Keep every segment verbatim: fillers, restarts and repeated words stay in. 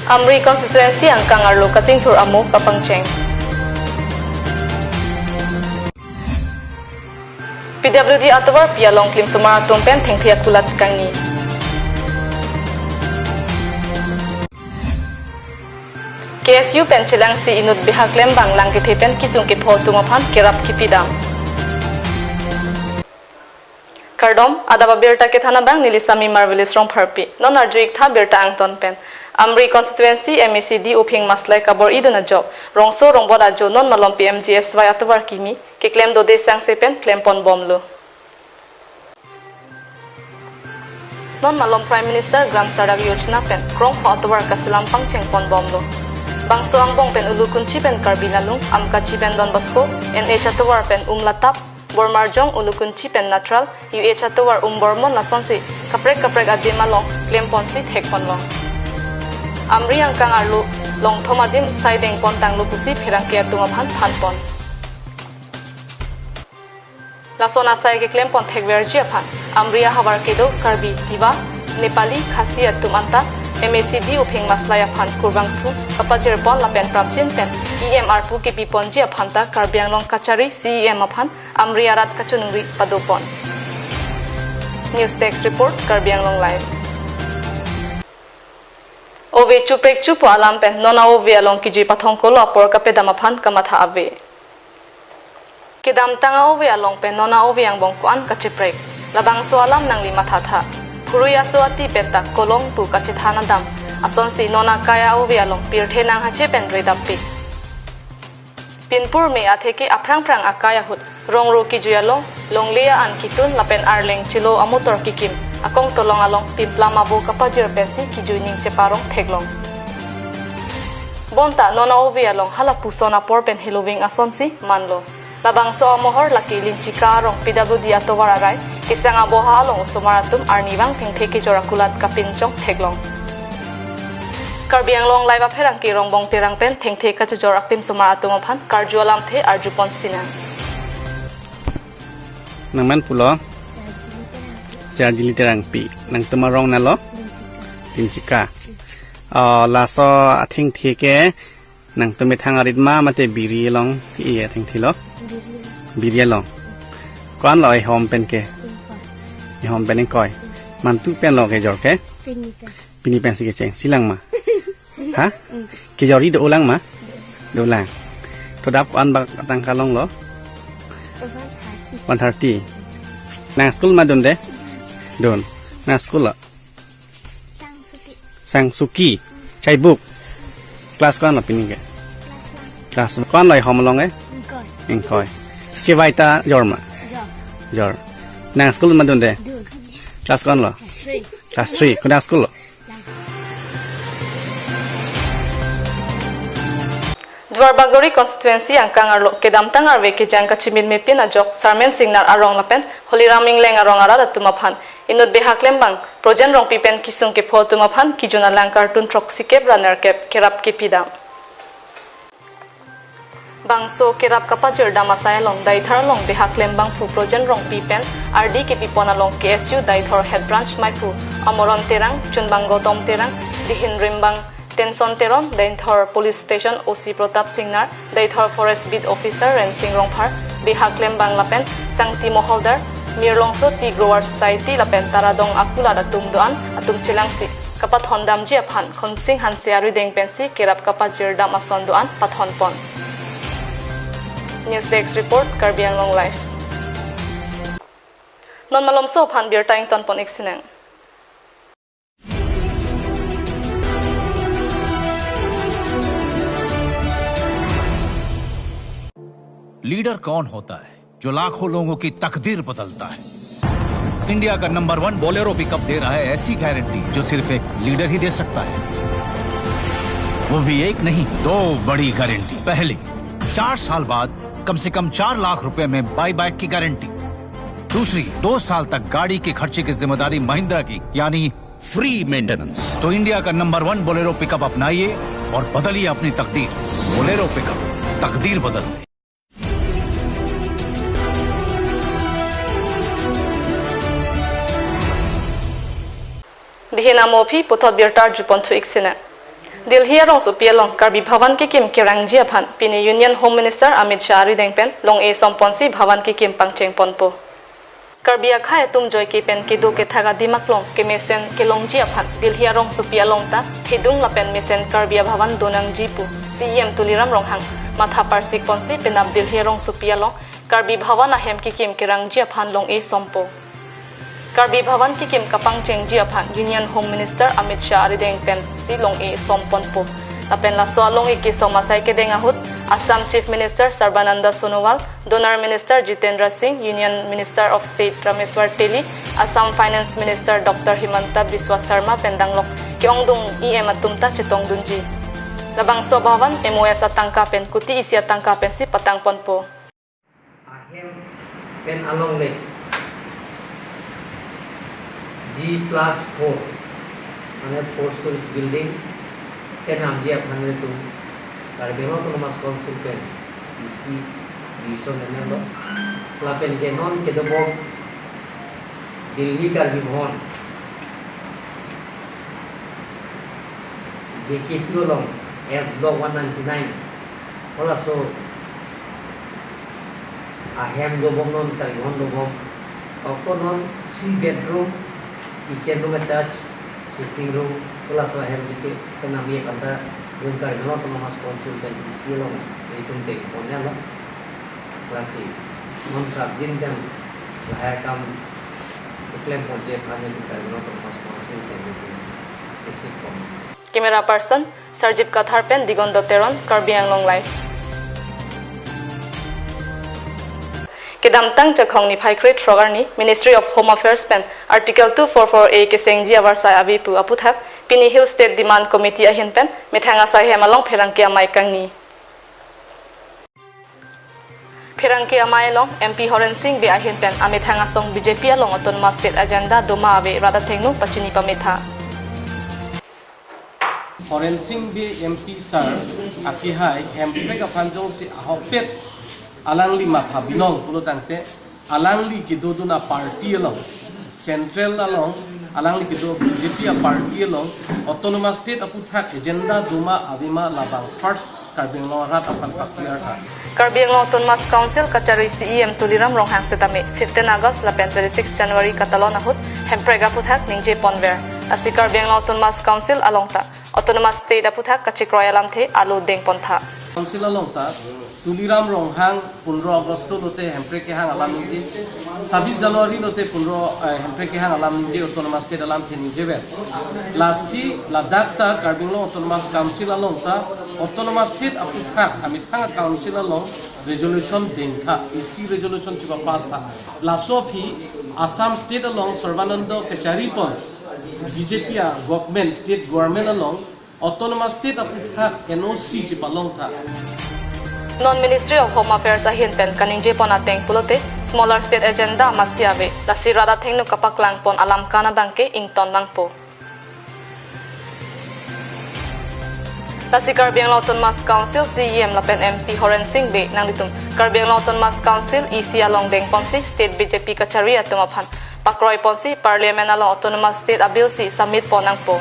Amri constituency angkang arlo kachingthur amo kapangcheng. P W D atovarpi along klimsomar atum pen thengthe akulat kangni. K S U pen chelangsi inut behaklembang lang kethe pen kisung kepho atum aphan kerap kipidam. Kardom, adap abirta kethan abang neli Sami Marvelous Rongpharpi. Non arju-ik tha birta angton pen. Amri constituency M A C D Uphing Maslai kabor-idun ajok, rongso rongbot ajo non malom P M G S Y atovar kimi keklem dode sangse pen klempon bomlo. Non malom Prime Minister Gram Sadak Yojana pen krongpho atovar kaselam pangchengpon bomlo. Bangso angbong pen Ulukunchi pen Karbi Lalung, Amkachi pen Don Bosco, N H atovar pen Umlatap, Bormarjong, Ulukunchi pen Natral, U H atovar Umbormon lasonsi kaprek kaprek adim along klemponsi thekponlong. Amri angkang arlo longthom adim sai dengpon tanglo pusi pherangke atum aphan thanpon. Lason asai keklempon thekverji aphan Amri ahavar kedo Karbi, Tiwa, Nepali, Khasi atum anta M A C D Uphing Maslai aphan kurvangthu kapajirpon lapen prapjin pen E M arpu kepiponji aphan ta Karbi Anglong kachari C E M aphan Amri arat kachiningri padopon. News Desk Report, Karbi Anglong Live. Ove chuprek chupo alam pen non a-ove along kejui pathongkolo apor kapedam aphan kamatha ave. Kedamtang a-ove along pen non a-ove angbong ko-an kacheprek, labangso alam nangli mathatha. Phurui aso ati pen ta kolong pu kachethan adam asonsi non akai a-ove along pirthe nanghache pen redappik. Pinpur me atheke aphrang phrang akai ahut rongro kejui along, longle a-an kitun lapen arleng chelo amotor kikim, akong tolong along pimplam abo kapajir pensi kejui ning cheparong theklong. Bonta non a-ove along hala puson apor pen heloving asonsi manlo. Labangso amohor lake Linchika arong P W D atovar arai, kesang aboha along osomar atum arnivang thengthe kejor akulat kapinchong theklong. Karbi Anglong Live apherangke Rongbong Terang pen thengthe kachojor aklimsomar atum aphan karju alamthe arjupon sinang. Nangman pulo? Serjili Terangpi. Nangtum arong nalo? Linchika. Linchika. Oh, laso athengthe ke nangtum methang arit ma mate biri along ke-e athengthe lo? Biri along. Biri along. Ko-an lo ehom pen ke? Ingkoi. Ehom pen ingkoi. Mantu pen lo kejor ke? Pini pen. Pini pensi kechengsi lang ma? Ha? Mm. Kejor-i dolang ma? Dolang. Todap ko-an bak tangka longlo? One thirty. One thirty. Nang school ma dunde? Dun. Nang school lo? Sangsuki. Sangsuki. Chaibuk. Class ko-an lo pini ke? Class one. Class one. Ko-an lo ehom along ke? Ingkoi. Ingkoi. Chevai ta jor ma? Jor. Jor. Nang school ma dunde? Dun. Class ko-an lo? Class three. Class three. Konat school lo? Duarbagori constituency angkang arlo kedamtang arve kejang kachimin mepin ajok Sarmen Singnar arong lapen Holiram Ingleng arong arat atum aphan inut behaklembang Projen Rongpi pen kisung kepho atum aphan kejun alang kartun throksikep ra nerkep kerap kepidam. Bangso kerap kapajirdam asai along Deithor along behaklembangphu Projen Rongpi pen ardi kepipon along K S U Deithor Head Branch maiphu Amoron Terang, chunbang Gautam Terang, dihin rimbang Tenson Teron, Deithor Police Station O C Pratap Singnar, Deithor Forest Beat Officer Rensing Rongphar, behaklembang lapen Sangti Moholdar, Mirlongso Tea Grower Society lapen Taradong akulat atum do-an atum chelangsi kapathondamji aphan Khonsing Hanse arideng pensi kerap kapajirdam ason do-an pathonpon. News Desk Report, Karbi Anglong Live. Non malomso aphan birta ingtonpon-ik sinang. Leader कौन होता है जो लाखों लोगों की तकदीर बदलता है? इंडिया का नंबर वन बोलेरो पिकअप दे रहा है ऐसी गारंटी जो सिर्फ एक लीडर ही दे सकता है, वो भी एक नहीं, दो बड़ी गारंटी। पहली, चार साल बाद कम से कम चार लाख रुपए में बाईबैक की गारंटी। दूसरी, दो साल तक गाड़ी के खर्चे की जिम्मेदारी महिंद्रा की, यानी फ्री मेंटेनेंस। तो इंडिया का नंबर वन बोलेरो पिकअप अपनाइए और बदलिए अपनी तकदीर। बोलेरो पिकअप, तकदीर बदल गई। Dihin amo aphi puthot birta arjuponthu-ik sinang. Delhi arongsopi along Karbi Bhavan kekim kerangji aphan pini Union Home Minister Amit Shah arideng pen long-e somponsi Bhavan kekim pangcheng ponpo. Karbi akhei atum joike pen kedo kethak adim aklong kemesen kelongji aphan Delhi arongsopi along ta thedung lapen mesen Karbi Abhavan donangji pu C E M Tuliram Ronghang matha parsik ponsi penap Delhi arongsopi along Karbi Bhavan ahem kekim kerangji aphan long-e sompo. Karbi Bhavan kekim kapangchengji aphan Union Home Minister Amit Shah arideng pensi long-e somponpo. Lapen laso along-e kesom asai kedeng ahut Assam Chief Minister Sarbananda Sonowal, DoNER Minister Jitendra Singh, Union Minister of State Rameshwar Teli, Assam Finance Minister Doctor Himanta Biswa Sarma pen danglok ke-ongdung E M atum ta chetongdunji. Labangso Bhavan M O S atangka pen kuti isi atangka pensi patangponpo. Ahem pen along le G plus four, mane four stories building kenamji aphan le tu Karbi Anglong Autonomous Council pen isi decision enlo. Lapen ke non kedobom Delhi Karbi Bhavan J K two along S Block one ninety-nine, halaso ahem dobom non Karbi Bhavan dobom. Ako non three bedroom, kitchen room attached, sitting room, halaso ahem ke kenamji aphan ta Karbi Anglong Autonomous Council pen isi along itum dengpon lo. Lasi non prapjin pen lahai akam keklem ponji aphan itum Karbi Anglong Autonomous Council pen itum chesikpon. Camera person Sarjip Kathar pen Digonda Teron, Karbi Anglong Live. Kedamtang Chakhong niphai krethrok arni Ministry of Home Affairs pen Article two four four A kesengji avarsai ave pu aputhak pini Hill State Demand Committee ahin pen methang asai hem along pherangke amei kangni. Pherangke amei along M P Horen Sing Bey ahin pen amethang asong B J P along Autonomous State agenda doma ave rat athengno pachini pametha. Horen Sing Bey M P sir akehai Hemprek aphan jongsi ahokpet alangli matha binong pulo tangte alangli kedodun a-party along, Central along, alangli kedo B J P a-party along, Autonomous State aputhak agenda doma avema labang first Karbi Anglong arat aphan pa-clear tha. Karbi Anglong Autonomous Council kachari C E M Tuliram Ronghang setame fifteen August lapen twenty-six January katalon ahut Hemprek aputhak ningje ponver. Lasi Karbi Anglong Autonomous Council along ta Autonomous State aputhak kachekroi alamthe alo dengpon tha. Council along ta Tuliram Ronghang pundro August lote Hemprek kehang alam ningje, sabis January lote pundro, eh, Hemprek kehang alam ningje, Autonomous State alamthe ningjever. Lasi ladak ta Karbi Anglong Autonomous Council along ta Autonomous State aputhak amethang a-council along resolution dengtha, isi resolution chiba pass tha. Laso aphi Assam State along Sarbananda kachari pon B J P a-government, state government along Autonomous State aputhak N O C chipalong tha. Non Ministry of Home Affairs ahin pen kaningje pon ateng pulote smaller state agenda masi ave, lasi rat athengno kapaklang pon alam kana bangke ington nangpo. Lasi Karbi Anglong Autonomous Council C E M lapen M P Horen Sing Bey nanglitum Karbi Anglong Autonomous Council E C along dengponsi state B J P kachari atum aphan pakroi ponsi Parliament along Autonomous State a-bill si submit pon nangpo.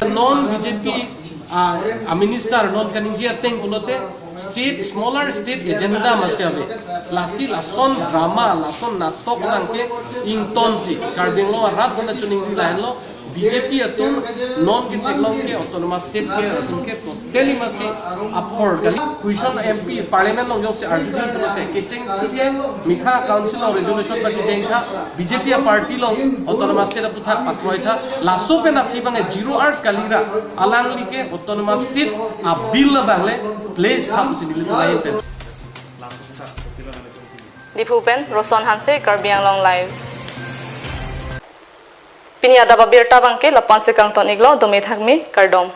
Non B J P a, a-minister non kaningje ateng pulote state, smaller state agenda masi ave. Lasi lason drama, lason natok nangke ingtonsi Karbi Anglong arat dona chuning di lain lo. B J P atum non ketheklong ke Autonomous State ke atum ke totally masi apor kali. Question M P Parliament along jongsi argue pulote kechengsi ke methang council along resolution pachideng tha, B J P a-party along Autonomous State aputhak pakroi tha, laso pen aphi bang zero hours kali ra alangli ke Autonomous State a-bill abang le place tha pusi neli tulai pen. Diphu pen Roson Hanse, Karbi Anglong Live. Pini adap abirta bangke lapu-an si kangton iklo, dome thakme, kardom.